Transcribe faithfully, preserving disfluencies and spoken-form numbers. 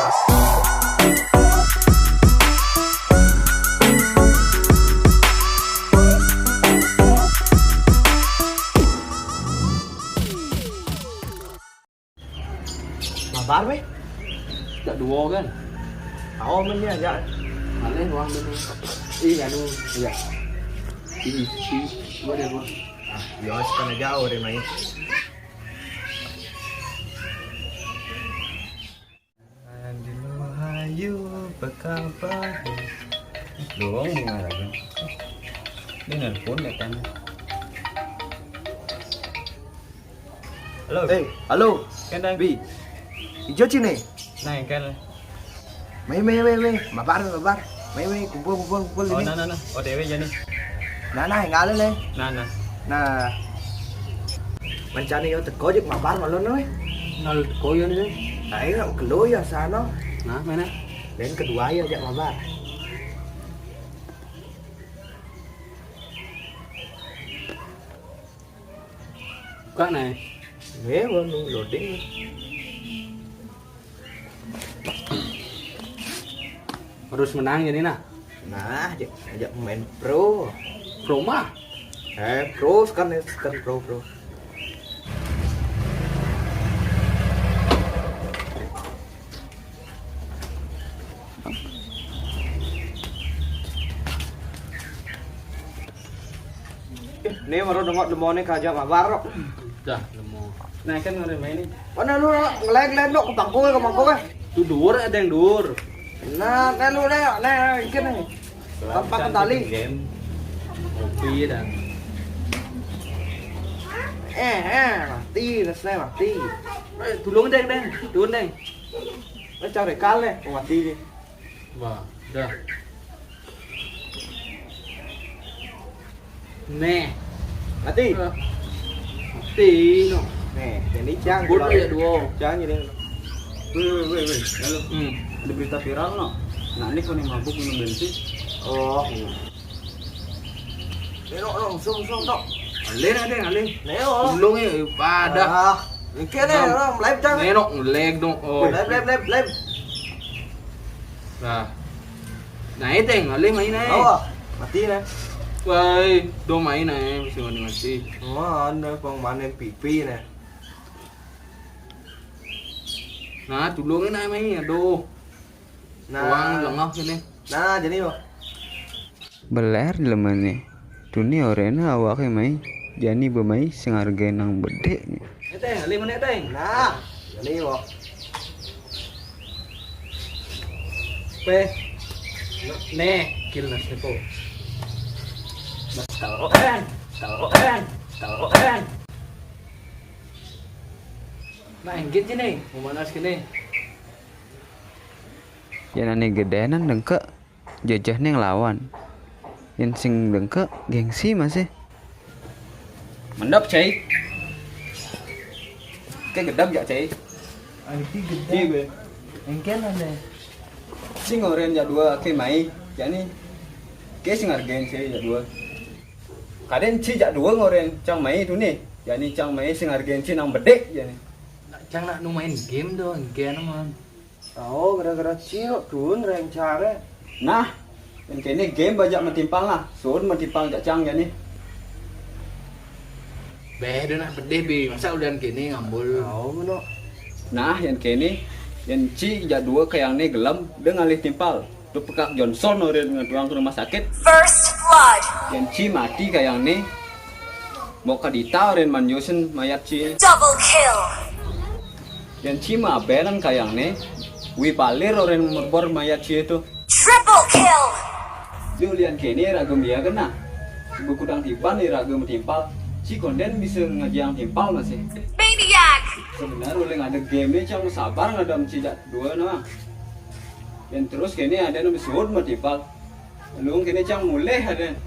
Mabar, weh. Jak duo kan? Awo men ya, jak. Mana uang dulu? Ih, anu, ya. Ih, ih, gua deh gua. Ah, ya, sekarang aja udah main. Aduh, ayo, apa kabar? Doang dengar aja. Ini nelpon ya kan. Halo. Eh, halo. Kan, Dang? Bi. Ijo cine. Nah, kan. Mai, mai, mai, mai. Mabar, mabar. Mai, mai, kumpul, kumpul, kumpul. Oh, ini. Nah, nah, nah. O T W aja nih. Nah, nah, enggak ada nih. Nah, nah. Nah. Mancani yo teko jek mabar malu nih. Nol teko yo nih. Nah, ini kelo ya sana. Nah, mana? Dan kedua ya jak mabar. Buka nih. Nih, baru loading. Harus menang jadi nah. Nah, ajak, ajak main pro. Pro mah. Eh, pro sekarang, sekarang pro, pro. Nih, baru nengok demone kaja mabar. Dah, lemo. Nah, kan ngare main nih. Mana lu ngelag-lag lu ke pangkul, ke pangkul, eh? Tuh dur, ada yang dur. Nah, kan lu deh, nah, ikan nih. Tanpa kendali. Game. Kopi dah. Eh, eh, mati, rasanya mati. Eh, tulung deng, deng. Tulung deng. Eh, cari kal nih, mati nih. Wah, dah. Nih. Mati. Eh, mati no. Nih, jadi cang. Bulu ya dua. Cang jadi. Weh, weh, weh, weh. Halo. Hmm. Ada berita viral no. Nah, ini kau nih mabuk minum bensin. Oh, iya. Nengok dong, zoom, zoom dong. Alin ada, alin. Nengok. Belum ya, pada. Ah, ini kene orang live cang. Nengok, lag dong. Oh. Live, live, live, live. Nah. Nah, itu yang alin main aja. Oh, mati lah. Woi, do main aja, masih mati mati. Mana pang mana pipi nih. Nah, tulungin aja main, aduh. Nah. Uang lengah sini. Nah, jadi yo. Beler lemene. Tuni orena awake mai. Jani bemai sing harga nang bedek. Eh, Teng, ali meneh, Teng. Nah, jadi yo. Pe. Nih, kill nas niku. Mas tau, eh. Tau, eh. Tau, eh. Nah, enggit sini, memanas kene. Yen ane gedenan dengke, jejehne nglawan. Yen sing dengke, gengsi masih. Mendep, Cai. Ke gedeg jak, Cai. Aiti gedeg. Iya, be. Engken ane. Sing oren jak dua ke mai, jani. Ke sing argen, Cai, jak dua. Kaden ci jak dua ngoren, cang mai tu ni. Jani cang mai sing argen ci nang bedek, jani. Nak cang nak nu main game tu, engken man. Oh, gara-gara ciok turun rencana. Nah, yang kene game bajak metimpal lah. Sun metimpal jak cang jani. Beh, dah nak pedih bi. Masa ulian kene ngambul. Oh, ngono. Nah, yang kene, yang ci jak dua ke yang ni gelem, dia ngalih timpal. Tu pekak Johnson orang dengan tuang ke rumah sakit. First blood. Yang ci mati ke yang ni. Mau kadita orang manjusin mayat ci. Double kill. Yan ci ma abenan kayang ne, wi palir oren merbor mayat ci itu. Triple kill. Di ulian kene raga mia kena. Ibu kudang tiban ni raga metimpal. Ci konden bisa ngajiang timpal masih. Maniac. Sebenar uleng ada game ni cang sabar ngadam ci jak dua nama. Yan terus kene ada nu besut metimpal. Lung kene cang mulih ada.